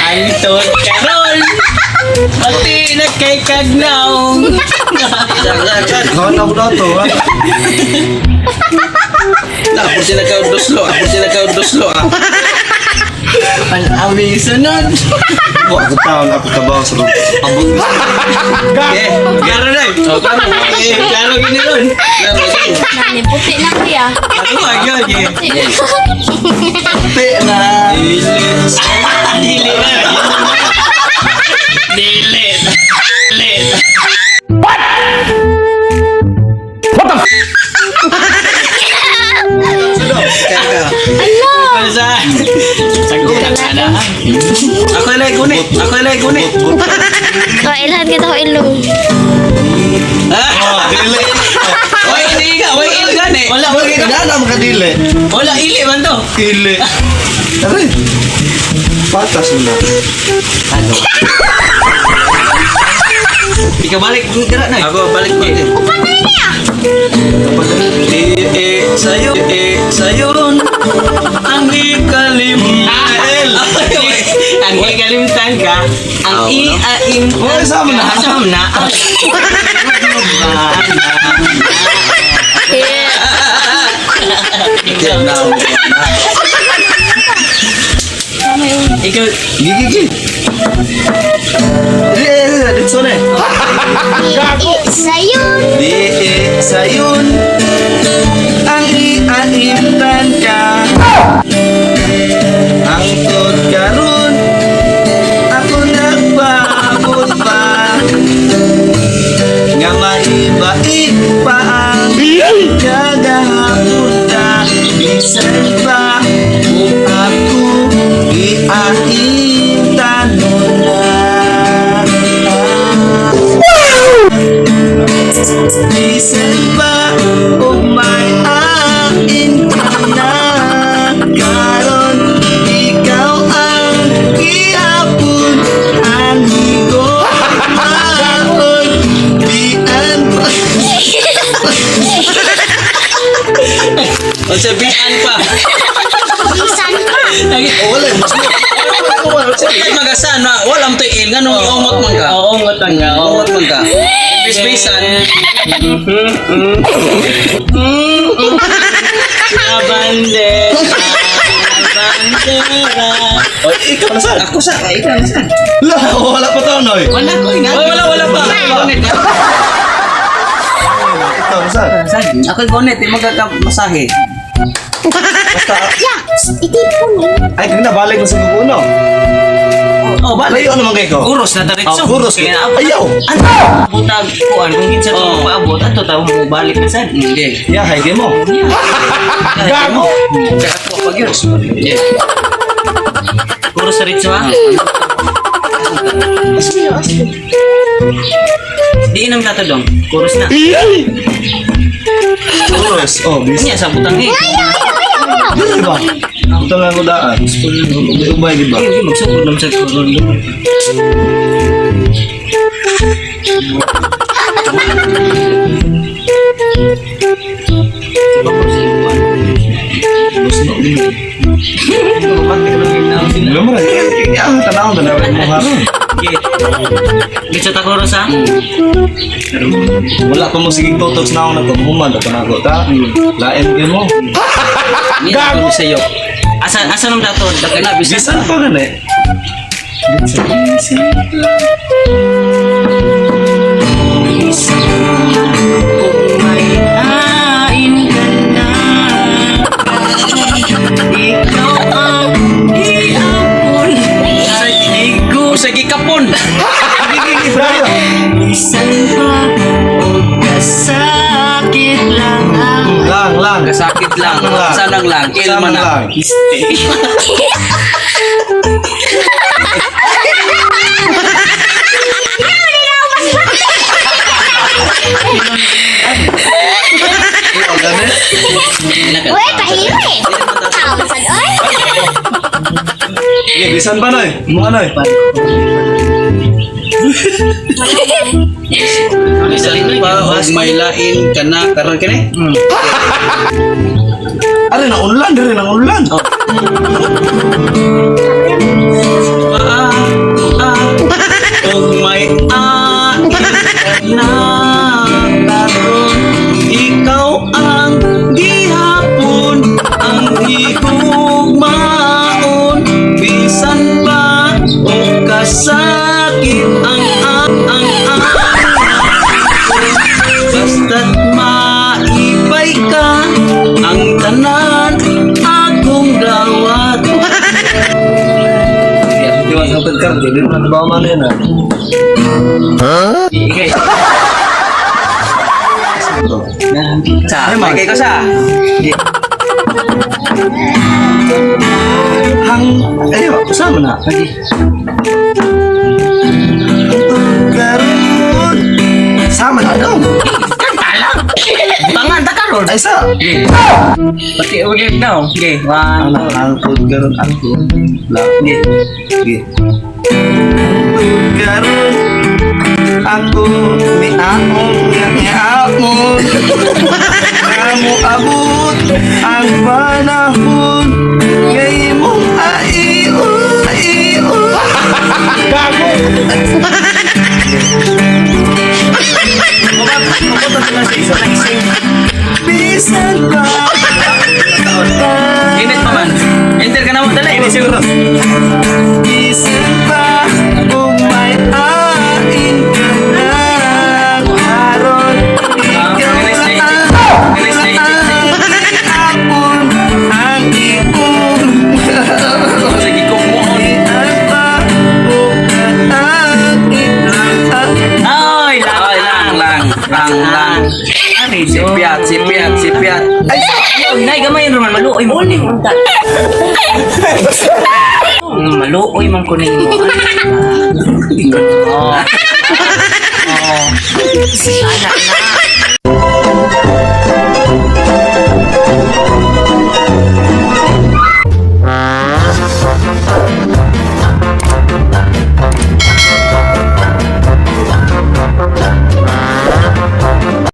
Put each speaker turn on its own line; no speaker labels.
Anton karon. Pati na kay kagnaong.
Kawan ako na to, ha?
Na, pur sila ka doslo, ah, pur sila ka doslo, ah.
Ang aming sunod.
Ako, ako taon, ako kabaw sa abot.
Eh,
Klaro na eh.
oh, klaro.
Eh, klaro gini ron.
Klaro, sige.
Nani, puti na kuya.
Ako agad eh.
Puti na.
Dili.
Dili na. Dili. Dili.
Kaya ka.
Ala!
Sa Sagutan ka na.
Ako ilay kunit. Ako ilay kunit.
Oh, ilhan kita ko ilong.
Ah,
Oh, dili.
Oy, hindi ka. Oy, il gani.
Wala,
Wala, wala makadili.
Wala, ili man to.
Dili. Aray. Patas mo na.
Ikaw balik, dira na eh.
Ako, balik ko.
Patay niya!
Di eh, sayo, eh, sayon. Ang ikalimel.
Ang ikalimtan ka, ang
Ah, wala.
iaim
Wala, sama na.
Sama na.
Yeah.
Ikaw,
Gigi, gigi. Di, eh, eh, dito na eh.
Sayon!
Di, eh, sayon. Ang iaimtan ka. Ang tod karon. Ako nagpaabot pa. Nga maibait pa ang kagahapon ka. Bisan pa kung ako iaimtan mo na. Bisan pa kung may ain ka na. Karon ikaw ang gihapon ang higo maon dian pa.
O sabihan pa.
Bisan pa!
Oh, wala mas mo.
Ay, magasan na. Wala mo to il. Nga nung iungot man ka.
Oo, ngot man ka. Oo.
Ungot man ka. Imbis-bisan.
La bandera, bandera.
Oy, ikaw na saan?
Ako sa, ikaw na saan?
Wala, wala pa taon oy.
Wala ko ina.
Oh, wala, wala pa.
Bonnet.
Ikaw na saan?
Ako yung bonnet, yung magkakamasahe.
Basta
Yeah! Itipon eh.
ay kung nabalik mo sa kuno.
Oh, balik.
Layo naman kay ko.
Kuros na taritso.
Oh, kuros. Ayaw.
Ano? Butag kuan kung kinsa to
Oo.
paabot ato tawo mo balik na sad.
Hindi.
Ya, hay mo.
Gago! Kaya ako pag yun. Yeah.
Kuros sa ritso ha. Di inam tato dong. Kuros na.
Kuros. Oh, bis.
Nya sa butang eh.
Ayaw, ayaw, ayaw, ayaw!
Di ba? Ito nga ko daan. Ubay, di ba?
Ay, magsugod lang sa kuros.
Alam mo na, eh, ang tanaw na naman mo haron.
Gitsa ta kuros ha.
Wala pa mo sige totox na ako na paghuman na ko ta. Lain kayo mo.
Gago! Sa'yo.
Asa asa nam tato?
Kaya na, bisan.
Bisan pa gani.
Kung may ain ka na, ikaw ang iapon sa igo.
Sa gikapon!
Bisan pa o kasakit lang ang
Lang, lang.
Kasakit lang.
Lang.
Sanang lang. Il man
Sanang
na.
lang. Ikaw gani.
Uy, pahili! Tawag sad, oy!
Sige, bisan pa noy. Mo noy.
Bisan pa og may lain ka na karon kini.
Are na unlan, dire na unlan.
Kapre
Ug may ain ka na karon, ikaw ang gihapon ang higugmaon, bisan pa og kasakit ang basta't maipay ka, ang tanan akong dawat.
Di ba sa pagkar, di ba ba man yun ah?
Okay. Sa, may kay ko sa.
Hang, ay, kasama na. Karon. Sama na daw.
Kanta lang. Bangan ta karon.
Ay sa.
Okay. Pati ulit now. Okay, one.
Ano, hangtod karon ako. La.
Okay.
Sige. Hangtod karon ako ni among ni amon. Amo abot ang panahon kay mong aion aion. Bisan pa.
Init pa man. Enter ka na mo dali. Siguro.
Bisan pa kung may ain ka na karon, ikaw ang apon ang iyong
Sige ko mo.
pa
Ay, lang.
Ay, lang, lang, lang, lang. Sipiat, sipiat, sipiat.
Ay, nay gamay roman maluoy mo. Uling unta. Maluoy man ko nimo. Oh. Oh. Ana na.